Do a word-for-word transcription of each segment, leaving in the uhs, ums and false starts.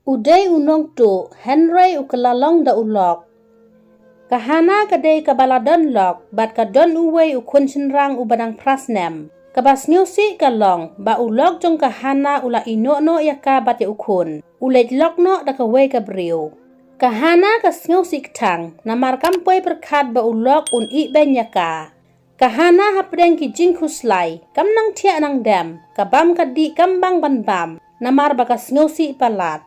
U dei u nongtuh, hynrei u kylla long da u lok. Ka Hana ka dei kaba la don lok, bad ka don uwei u khun shynrang uba dang phra snem. Kaba sngewsih ka long, ba u lok jong ka Hana u la ïehnoh noh ïa ka bad ïa u khun. U leit lok noh da kawei ka briew. Ka Hana ka sngewsih kthang, namar kam poi pyrkhat ba u lok un ïehnoh ïa ka. Ka Hana hapdeng ki jingkhuslai, kam nang thiah nang dem, ka bam ka dih kam bang ban bam, namar ba ka sngewsih palat.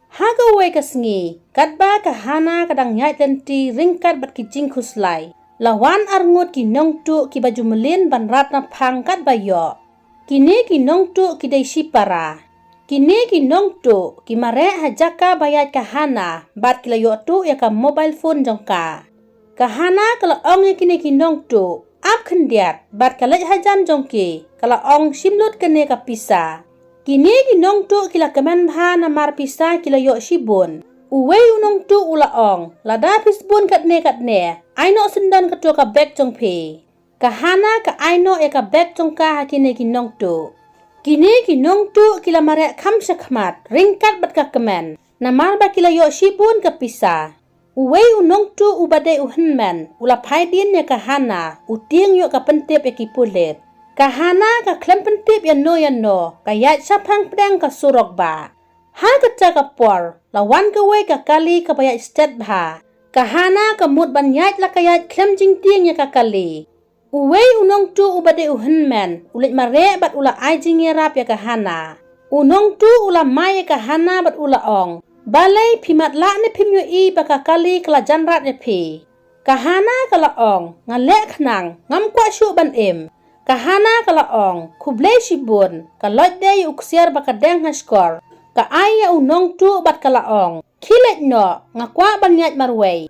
Ha kawei ka sngi, katba ka Hana ka dang ïaid lynti ryngkat bad ki jingkhuslai, la wan arngut ki nongtuh kiba ju mlien ban rat na phang katba ïoh. Kine ki nongtuh ki dei shipara. Kine ki nongtuh ki mareh ha jaka ba ïaid ka Hana bad ki la ïoh tuh ïa ka mobile phone jong ka. Ka Hana ka la ong ïa kine ki nongtuh, ap khyndiat, bad ka leit hajan jong ki, ka la ong shim lut kane ka pisa. Kine ki nongtuh ki la kmen bha namar pisa ki la ïoh shibun. Uwei u nongtuh u la ong, lada phi sbun katne katne, ai noh syndon kato ka bag jong phi. Ka Hana ka ai noh ïa ka bag jong ka ha kine ki nongtuh. Kine ki nongtuh ki la mareh kham shakhmat, ryngkat bad ka kmen, namar ba ki la ïoh shibun ka pisa. Uwei u nongtuh uba dei u hynmen, u la phai dien ïa ka Hana, u tieng ïoh ka pyntip ïa ki pulit. Ka Hana ka khlem pyntip ïano ïano, ka ïaid shaphang pdeng ka surok bah. Ha kata ka por, la wan kawei ka kali kaba ïaid stet bha. Ka Hana ka mut ban ïaid la ka ïaid khlem jingtieng ïa ka kali. Uwei u nongtuh uba dei u hynmen, u leit mareh bad u la ai jingïarap ïa ka Hana. U nongtuh u la mai ïa ka Hana bad u la ong, balei phi matlah ne phim ïohi ba ka kali ka la jan rat ïa phi. Ka Hana ka la ong, nga leh khnang, ngam kwah shuh ban im. Ka Hana ka la ong, khublei shibun, ka loit de ïa u ksiar ba ka deng ha shkor. Ka ai ïa u nongtuh bad ka la ong, khie leit noh, nga kwah ban ïaid marwei.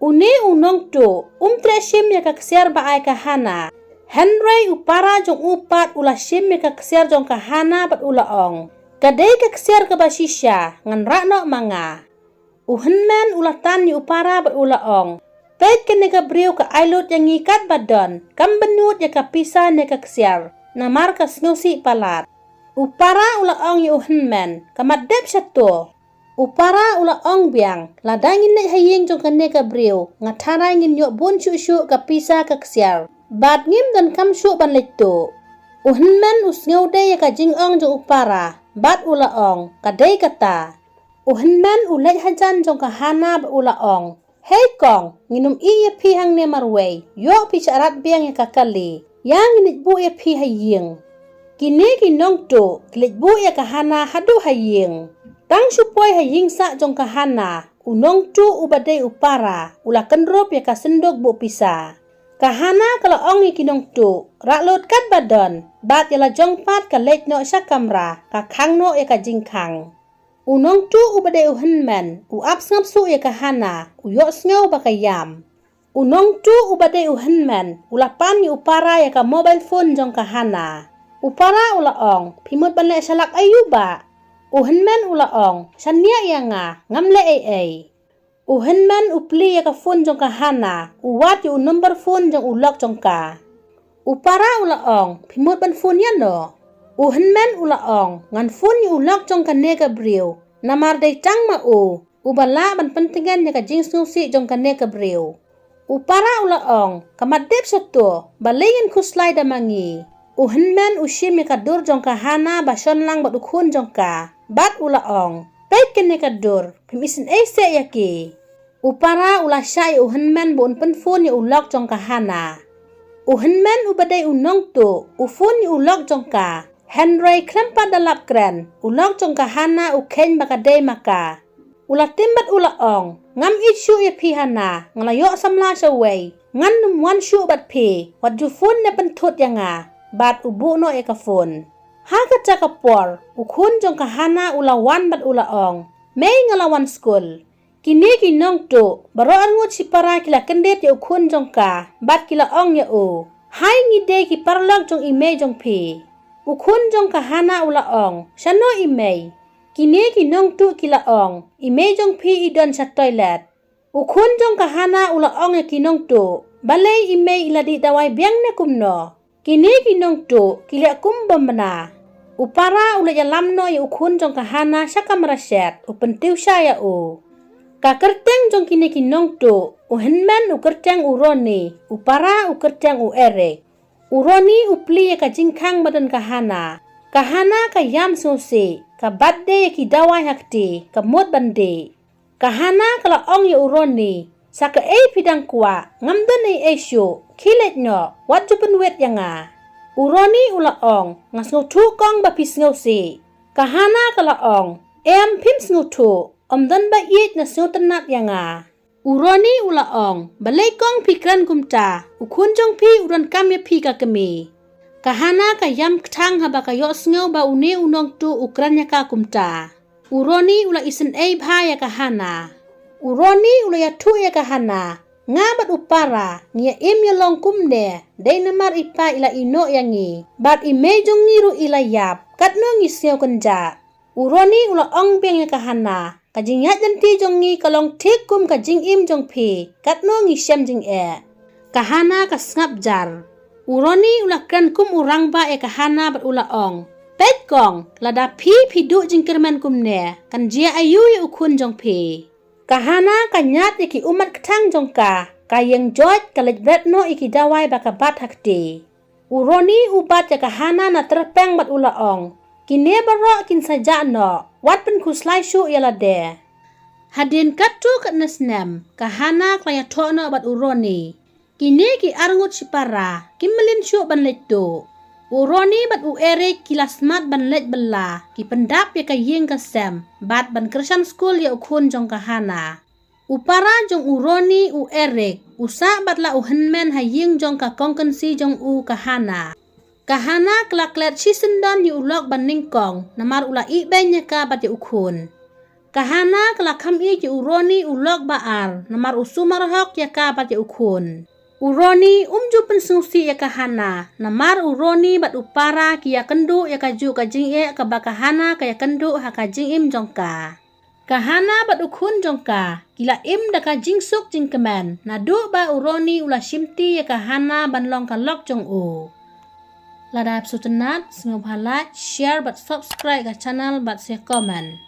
Une u nongtuh, um treh shim ïa ka ksiar ba ai ka Hana. Hynrei u para jong u pat u la shim ïa ka ksiar jong ka Hana bad u la ong, ka dei ka ksiar kaba shisha, ngan rah noh ma nga. U hynmen u la tan ïa u para bad u la ong, peit kane ka briew ka ai lut ïa ngi katba don, kam bynnud ïa ka pisa ne ka ksiar, namar ka sngewsih palat. U para u la ong ïa u hynmen, ka mat dep shato. U para u la ong biang, lada ngin leit ha ïing jong kane ka briew, nga tharai ngin ïoh bun shuh shuh ka pisa ka ksiar. Bad ngim donkam shuh ban leit tuh. U hynmen u sngew de ïa ka jingong jong u para, bad u la ong, ka dei kata. U hynmen u leit hajan jong ka Hana bad u la ong, hei kong, nginym ïeh ïa phi hangne marwei, ïoh phi shah rat biang ïa ka kali, ïa ngin leit buh ïa phi ha ïing. Kine ki nongtuh, ki leit buh ïa ka Hana haduh ha ïing. Tang shu poi ha ïing sah jong ka Hana, u nongtuh uba dei u para, u la kynrup ïa ka synduk buh pisa. Ka Hana ka la ong ïa ki nongtuh, rah lut katba don, bad ïa la jong pat ka leit noh sha kamra, ka khang noh ïa ka jingkhang. U nongtuh uba dei u hynmen, u ap sngap shuh ïa ka Hana, u ïohsngew ba ka ïam. U nongtuh uba dei u hynmen, u la pan ïa u para ïa ka mobile phone jong ka Hana. U para u la ong, phi mut ban leh shalak aïu bah. U hynmen u la ong, shaniah ïa nga, ngam leh ei ei. U hynmen u plie ïa ka phone jong ka Hana, u wad ïa u number phone jong u lok jong ka. U para u la ong, phi mut ban phone ïano. U hynmen u la ong, ngan phone ïa u lok jong kane ka briew, namar dei tang ma u, uba lah ban pyntngen ïa ka jingsngewsih jong kane ka briew. U para u la ong, ka mat dep shato, balei ngin khuslai da ma ngi. U hynmen u shim ïa ka dur jong ka Hana ba shon lang bad u khun jong ka, bad u la ong, peit kane ka dur, phim isynei seh ïa ki. U para u la shah ïa u hynmen ba un pynphone ïa u lok jong ka Hana. U hynmen uba dei u nongtuh, u phone ïa u lok jong ka. Hynrei khlem pat da lap kren, u lok jong ka Hana u kheiñ ba ka dei ma ka. U la tim bad u la ong, ngam ïeit shuh ïa phi Hana, nga la ïoh samla shawei. Ngan nym wan shuh bad phi, wat ju phone ne pynthut ïa nga. Bad u buh noh ïa ka phone. Ha kata ka por, u khun jong ka Hana u la wan bad u la ong, mei nga la wan skul. Kine ki nongtuh, baroh arngut shipara ki la kyndit ïa u khun jong ka, bad ki la ong ïa u, hai ngi dei ki paralok jong i mei jong phi. U khun jong ka Hana u la ong, shano i mei. Kine ki nongtuh ki la ong, i mei jong phi i don sha toilet. U khun jong ka Hana u la ong ïa ki nongtuh, balei i mei i la dih dawai biang ne kumno. Kine ki nongtuh, ki leh kum bym bna. U para u la ïalam noh ïa u khun jong ka Hana sha kamra shet, u pyntiwsha ïa u. Ka kyrteng jong kine ki nongtuh, u hynmen u kyrteng u Ronnie, u para u kyrteng u Eric. U Ronnie u plie ïa ka jingkhang ba don ka Hana. Ka Hana ka ïam sngewsih, ka bat de ïa ki dawai ha kti, ka mut ban dih. Ka Hana ka la ong ïa u Ronnie, sa kaei phi dang kwah, ngam don ei ei shuh, khie leit noh, wat ju pynwit ïa nga. U Ronnie u la ong, nga sngewthuh kong ba phi sngewsih. Ka Hana ka la ong, em phim sngewthuh, ym don ba ïeit ne sngewtynnat ïa nga. U Ronnie u la ong, balei kong phi kren kumta, u khun jong phi u donkam ïa phi ka kmie. Ka Hana ka ïam kthang haba ka ïohsngew ba une u nongtuh u kren ïa ka kumta. U Ronnie u la isynei bha ïa ka Hana. U Ronnie u la ïathuh ïa ka Hana, nga bad u para ngi ïa im ïa long kumne, dei namar i pa i la ïehnoh ïa ngi, bad i mei jong ngi ruh i la ïap, katno ngi sngew kynjah. U Ronnie u la ong biang ïa ka Hana, ka jingïaid lynti jong ngi ka long thik kum ka jingim jong phi, katno ngi shem jingeh. Ka Hana ka sngap jar. U Ronnie u la kren kum u rangbah ïa ka Hana bad u la ong, peit kong, lada phi phi duh jingkyrmen kumne, kan jia aïu ïa u khun jong phi. Ka Hana ka ñiad ïa ki ummat kthang jong ka, ka ïeng joit, ka leit bret noh ïa ki dawai ba ka bat ha kti. U Ronnie u bat ïa ka Hana na tyrpeng bad u la ong, kine baroh kin sa jah noh, wat pynkhuslai shuh ïa lade. Hadien katto katne snem, ka Hana ka la ïathoh noh bad u Ronnie. Kine ki arngut shipara, kim mlien shuh ban leit tuh. U Ronnie bad u Eric ki la smat ban leit bylla, ki pyndap ïa ka ïing ka sem, bad ban kyrshan skul ïa u khun jong ka Hana. U para jong u Ronnie, u Eric, u sah bad la u hynmen ha ïing jong ka kong kynsi jong u, ka Hana. Ka Hana ka la klet shisyndon ïa u lok ba nyngkong, namar u la ibeiñ ïa ka bad ïa u khun. Ka Hana ka la kham ïeit ïa u Ronnie u lok ba ar, namar u sumar hok ïa ka bad ïa u khun. U Ronnie um ju pynsngewsih ïa ka Hana, namar u Ronnie bad u para ki ïakynduh ïa kajuh ka jingeh kaba ka Hana ka ïakynduh ha ka jingim jong ka. Ka Hana bad u khun jong ka, ki la im da ka jingsuk jingkmen, naduh ba u Ronnie u la shimti ïa ka Hana ban long ka lok jong u. Lada phi sngewtynnat, sngewbha like, share bad subscribe ka channel bad sa comment.